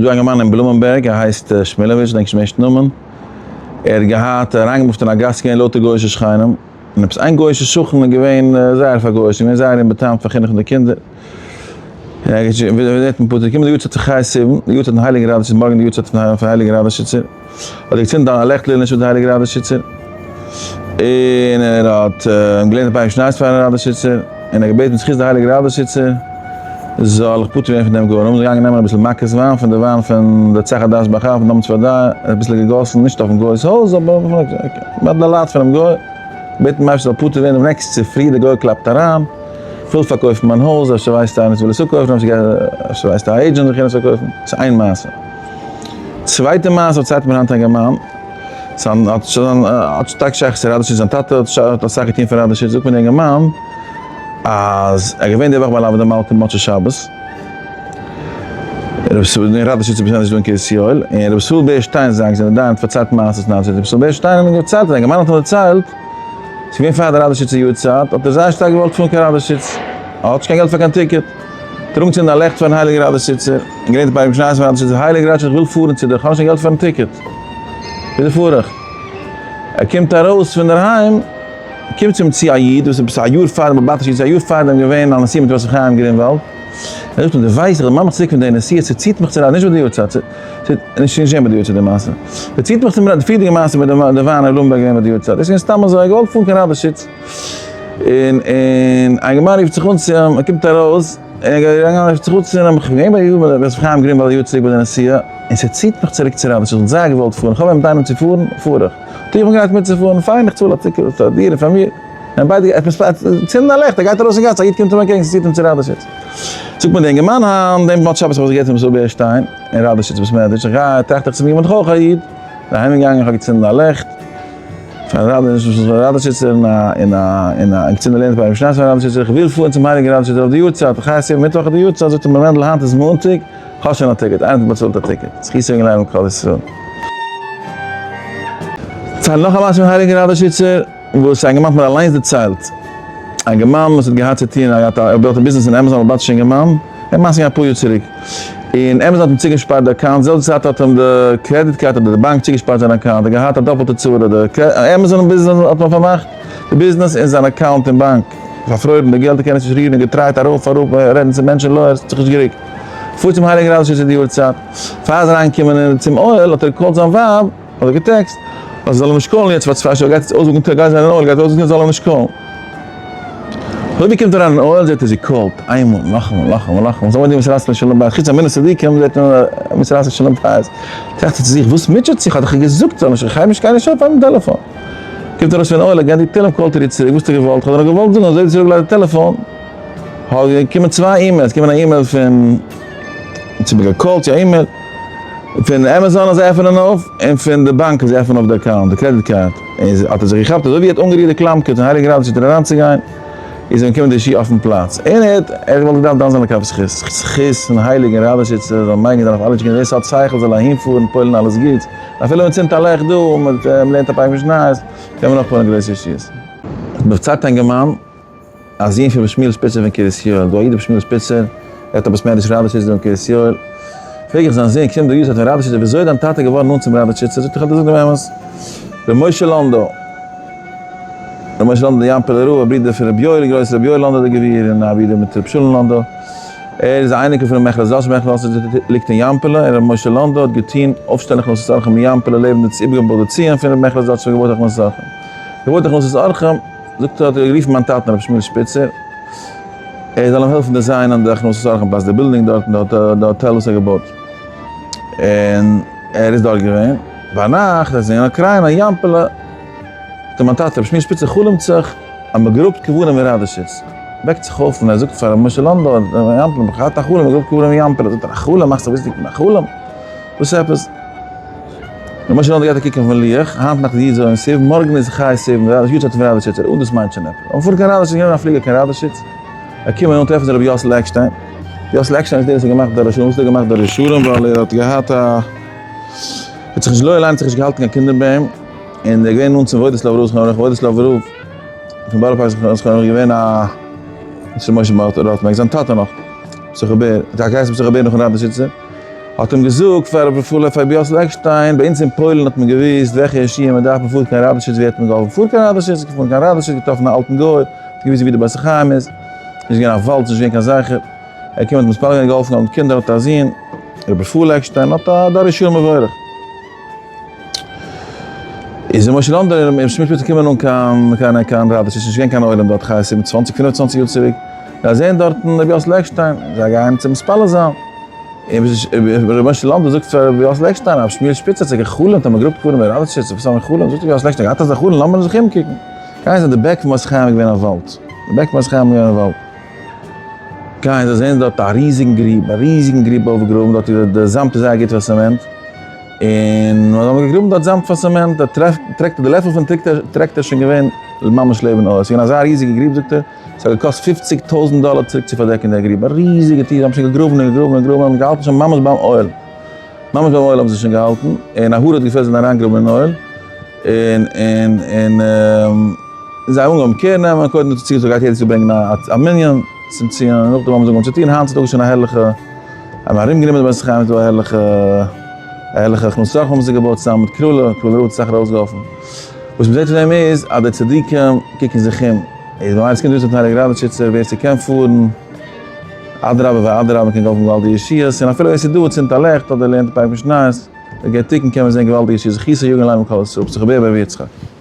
דא א אינגערמאן אין בלומענבערג ער הייסט שמילאוויטש דענק נישט דעם ערשטן נאמען, ער האט געהאט אריינגעמופט אין א גאס געווען לויטער גוי'אישע שכנים, און עפעס איין גוי'אישע שכן איז געווען זייער פארגוי'אישט און געווען זייער אומבאטעמט פאר חינוך פון די קינדער, און ער האט געזעהט פאר קומען די יארצייט פון ח' סיוון, די יארצייט פון הייליגן ראדאשיצער, מארגן די יארצייט פון הייליגן ראדאשיצער, האט ער געצינדן א לעכט לעילוי נשמת די הייליגע ראדאשיצער, און ער האט געלערנט א פרק משניות פארן ראדאשיצער, און ער האט געבעטן זכות די הייליגע ראדאשיצער זאל איך פטור ווערן פון דעם גוי, און האבן זיי געגאנגען נעמען אביסל מכות וויין פון די וויין פון די צח הדס באחר פון דאמ צפרדע, אביסל געגאסן נישט אויפן גוי'ס הויז אבער ביי די לייט פונעם גוי, בעטן דעם אייבערשטן זאל פטור ווערן, דעם נעקסט צופרי די גוי קלאפט אריין, כ'וויל פארקויפן מיין הויז, אפשר ווייסטו איינער וואס וויל עס אפקויפן, אפשר ווייסטו א agent וואס קען עס פארקויפן, ס'איז איין מעשה. צווייטע מעשה האט צייט מיר היינט א אינגערמאן, זיין האט האט שטארק שייכות צו ראדאשיץ, זיין טאטע האט אסאך געטון פאר ראדאשיץ, זאגט מיר דער אינגערמאן אז ער איז געווען די וואך ביי לאווע די מלכה מוצאי שבת, אין ראדאשיץ איז נישט דא אין קרית יואל, און רבי ישראל בער שטיין זאגט זיין דיין האט פארציילט מעשות נאצי, רבי ישראל בער שטיין האט מיר דערציילט, דער אינגערמאן האט אים דערציילט, ס'איז געווען פאר די ראדאשיצער יארצייט, האט ער זייער שטארק געוואלט פארן קיין ראדאשיץ, ער האט נישט קיין געלט פאר קיין ticket, טראגן צינדן א לעכט פארן הייליגן ראדאשיצער, און געלערנט פרק משניות פון ראדאשיצער, הייליגער ראדאשיצער איך וויל פארן צו דיר, איך האב נישט קיין געלט פארן ticket, וויאזוי פאר איך? ער קומט ארויס פון דערהיים, קומט צו אים צו א איד וואס איז עפעס א יאר פאר דעם, באבאטיש איז א יאר פאר דעם געווען א נסיעה מיט ר' יוסף חיים גרינוואלד, ער זאגט אים דו ווייסט איך דערמאן מיך צוריק פון די נסיעה, ס'ציט מיך צו ראדאשיץ, נישט ביי די יארצייט, נישט געווען ביי די יארצייט די מעשה, ס'ציט מיך צום ראדאשיץ, די פריערדיגע מעשה מיט די וויין אין בלומבערג געווען ביי די יארצייט, דאס איז געווען סתם אזוי, געוואלט פארן קיין ראדאשיץ. און און א אינגערמאן רופט זיך אן צו אים, ער קומט ארויס, און ער גייט רופט זיך אן צו אים, איך בין געווען ביי יאר ביי ר' חיים גרינוואלד א יאר צוריק ביי די נסיעה, און ס'ציט מיך צוריק צו ראדאשיץ, איך וואלט זייער געוואלט פארן, איך האב וועם מיט איינעם צו פארן, פאר איך. טא איך בין גרייט מיטצופארן, פיין איך צאל א ticket פאר דיר און פאר מיר, און ביידע עפעס צינדן א לעכט, ער גייט ארויס אין גאס, א איד קומט אים אנטקעגן, ס'ציט אים צו ראדאשיץ. זאגט מיר דער אינגערמאן היינט, דעם מוצאי שבת האב איך זיך געהערט פון ר' ישראל בער שטיין אין ראדאשיץ בית מדרש, איך גיי, טראכט איך צו מיר, איך בין דאך אויך א איד, בין אהיים געגאנגען, איך האב געצינדן א לעכט, פארן ראדאשיצער אין א אין א אין א געצינדן לערנט ביי רבי שניאורסאן פון ראדאשיצער איך וויל פארן צום הייליגן ראדאשיצער אויף די יארצייט איך הייס מיטוואך איז די יארצייט זאגט ער מיר מענדל היינט איז מאנטאג כ'האב שוין א ticket איינער האט באצאלט א ticket זכותו יגן עלינו כלל ישראל. פארציילן נאך א מעשה פון הייליגן ראדאשיצער וואס א אינגערמאן האט מיר אליינס דערציילט א אינגערמאן וואס האט געהאט צו טון ער האט געהאט א ביזנעס אין עמעזאן א באלעבאטישע אינגערמאן די מעשה איז געווען אפאר יאר צוריק, און עמעזאן האט אים צוגעשפארט די account, זעלבע צייט האט אים די credit card אדער די באנק צוגעשפארט זיין account, ער האט געהאט א דאפלטע צרה, די עמעזאן ביזנעס האט מען פארמאכט די ביזנעס און זיין account אין באנק פארפרוירן די געלט ער קען עס נישט רירן, ער געטרייט ארויף אראפ רעדן צו מענטשן lawyers האט זיך נישט געריקט, פארט צום הייליגן ראדאשיצער די יארצייט, פאר ער איז אריינגעקומען צום אוהל האט ער געקאלט זיין ווייב, אדער געטעקסט אז זי זאל אים נישט קאלן יעצט פאר צוויי שעה, ער גייט יעצט אויסזאגן טאג גייט זיין אין אוהל גייט אויסזאגן זאל אים נישט קאלן. אזוי ווי קומט אריין אין אוהל זעט ער זי קאלט איינמאל נאכאמאל נאכאמאל נאכאמאל זאל מען די מתרסק לשלום בית חוץ אמונת צדיקים זעט מען מתרסק לשלום בית טראכט ער צו זיך וואס מוטשעט זיך האט איך איר געזאגט זאל נישט איך הייב נישט קיין נישט אויף פארן טעלעפאן קומט ארויס פון אוהל ער גייט די תהלים קאלט ער איר צוריק וואס האסטו געוואלט איך האב דיר נאר געוואלט זאגן אזוי ווי צוריק געלייגט די טעלעפאן האט געקומען צוויי emails געקומען א אימעיל פון צו מיר געקאלט צו א אימעיל פון עמעזאן אז זיי עפענען אויף און פון די באנק אז זיי עפענען אויף די account די credit card איז האט ער זיך געכאפט אזוי ווי ער האט אנגערירט די קלאמקע צום הייליגן ראדאשיצער אריינצוגיין איז אים געקומען די ישועה אויפן פלאץ און ער האט ער וואלט געדארפט דן זיין לכף זכות זכות פון הייליגן ראדאשיצער זאל מגין זיין אויף אלע קינדער ווער ס'האט שכל זאל אהינפארן פועל'ן אלעס גוטס אפילו מען צינדט א לעכט דא און מען לערנט א פרק משניות קען מען אויך פועל'ן גרויסע ישועות. מ'פארציילט א אינגערמאן א זון פון רבי שמואל שפיצער פון קרית יואל, דא א איד רבי שמואל שפיצער, ער האט א בית מדרש ראדאשיץ דא אין קרית יואל, פרעג איך זיין זון, קומט דער יארצייט פון ראדאשיצער, וויאזוי איז דיין טאטע געווארן נאנט צום ראדאשיצער, זאגט ער, איך וועל דיר זאגן דעם אמת, רבי משה לאנדא, רבי משה לאנדא דער יאמפעלער רב, א ברודער פון רבי יואל גרויס, רבי יואל לאנדא דער גביר, און א ברודער מיט רבי שלום לאנדא, ער איז א אייניקל פון רבי מעכל זאש, מעכל זאש ליגט אין יאמפעלע, און רבי משה לאנדא האט געטון אויפשטעלן הכנסת אורחים אין יאמפעלע לעבן די איבערגעבויטע ציון פון רבי מעכל זאש, געבויט הכנסת אורחים, געבויט הכנסת אורחים. זאגט ער האט ער גערופן מיין טאטן רבי שמואל שפיצער ער זאל אים העלפן דיזיינען די הכנסת אורחים פלאץ די בילדינג דארטן די האטעל וואס ער האט געבויט און ער איז דארט געווען ביינאכט ער איז אין אוקריינא יאמפעלע זאגט אים מיין טאטע רבי שמואל שפיצער חלומ'ט זיך אז מען גראבט קברים אין ראדאשיץ וועקט זיך אויף און ער זאגט פאר רבי משה לאנדא אין יאמפעלע איך האב געהאט א חלום מען גראבט קברים אין יאמפעלע זאגט ער א חלום מאכסט זיך וויסנדיג פון א חלום וואס עפעס? ר' משה לאנדא גייט א קוק אויפן לוח, היינט נאכט איז י ז סיוון, מארגן איז ח' סיוון, די יארצייט פון ראדאשיצער, און דאס מיינט שוין עפעס. אויב מ'פארט קיין ראדאשיץ, נעמען א פליגער קיין ראדאשיץ, זיי קומען אן טרעפן זיי רבי יאסל עקשטיין, יאסל עקשטיין איז דער וואס האט געמאכט די ראשונים, וואס האט ער געמאכט די ראשונים? ווייל ער האט געהאט א, ער האט זיך נישט לא עלינו האט זיך נישט געהאלטן קיין קינדער ביי אים, און ער איז געווען נאנט צום וואוידיסלאווער רב זכרונו לברכה, וואוידיסלאווער רב פון בארא פארק זכרונו לברכה איז געווען א, נישט ר' משה ראטנבערג, זיין טאטע נאך, יששכר בער, האט געהייסן יששכר בער נאכן ראדאשיצער. האט אים געזאגט פאר רבי רפאל פאר רבי יאסל עקשטיין, ביי אונז אין פוילן האט מען געוואוסט וועלכע ישועה מען דארף, מען פארט קיין ראדאשיץ ווערט מען געהאלפן, פארט קיין ראדאשיץ, געפארן קיין ראדאשיץ געטראפן א אלטן גוי, האט געוואוסט ווי די בית החיים איז, נישט געווען א וואלד, נישט געווען קיין זכר, ער קומט האט מתפלל געווען געהאלפן האבן קינדער האט א זון רבי רפאל עקשטיין האט א דור ישועה מבורך. איז ר' משה לאנדא און ר' שמואל שפיצער קומען אן קיין קיין קיין ראדאשיץ, נישט געווען קיין עולם דארט כ'ווייס 27 25 יאר צוריק, זיי זעען דארטן רבי יאסל עקשטיין, זיי גייען צו מתפלל זיין, און ר' משה לאנדא זאגט פאר רבי יאסל עקשטיין אז שמואל שפיצער האט זיך גע'חלומ'ט אז מ'גראבט קברים אין ראדאשיץ, וואס האט מען גע'חלומ'ט? זאגט רבי יאסל עקשטיין, געהאט אזא חלום, לאמיר זיך אומקוקן. גייען זיי, די back פון בית החיים איז געווען א וואלד, די back פון בית החיים איז געווען א וואלד. גייען זיי זעהן דארט א ריזיגן גריב, א ריזיגן גריב אויפגעגראבן, דארט איז די זאמד איז זייער גוט פאר סעמענט, און מען האט געגראבן דארט זאמד פאר סעמענט, די טרעקטער, די לעפל פון טרעקטער איז שוין געווען ממש לעבן אויס, ס'איז געווען אזא ריזיגע גריב זאגט ער, ס'האט געקאסט פופציג טויזנט דאלער צוריק צו פארדעקן די גריב, א ריזיגע טיף, זיי האבן שוין געגראבן און געגראבן און געגראבן, האבן געהאלטן שוין ממש ביים אויל. ממש ביים אוהל האבן זיי שוין געהאלטן, און א האר האט געפעלט זיי זענען אריינגעגראבן אין אוהל, און און און זיי האבן אנגעהויבן קער נעמען, קודם האט ער צוגעזאגט גייט יעדעס יאר ברענגען א מנין צום ציון, און נאכדעם האבן זיי אנגעהויבן צו טון, היינט צוטאגס איז שוין א הערליכע, האבן ארומגענומען די בית החיים איז דא א הערליכע, א הערליכע הכנסת אורחים האבן זיי געבויט צוזאמען מיט קראלע, קראלע רב האט אסאך ארויסגעהאלפן, וואס מ'זעט פון דעם איז אז די צדיקים קוקן זיך אום, איז ממילא עס קומט אויס מיטן הייליגן ראדאשיצער ווער ס'קען פארן, אדרבה ואדרבה מ'קען געהאלפן געוואלדיגע ישועות, און אפילו ווער ס'איז דא צינדט א לעכט אדער לערנט א פרק משניות, און געבט תיקון קען מען זען געוואלדיגע ישועות, זכותו יגן עלינו ועל כל ישראל, פסח בער בער יצחק.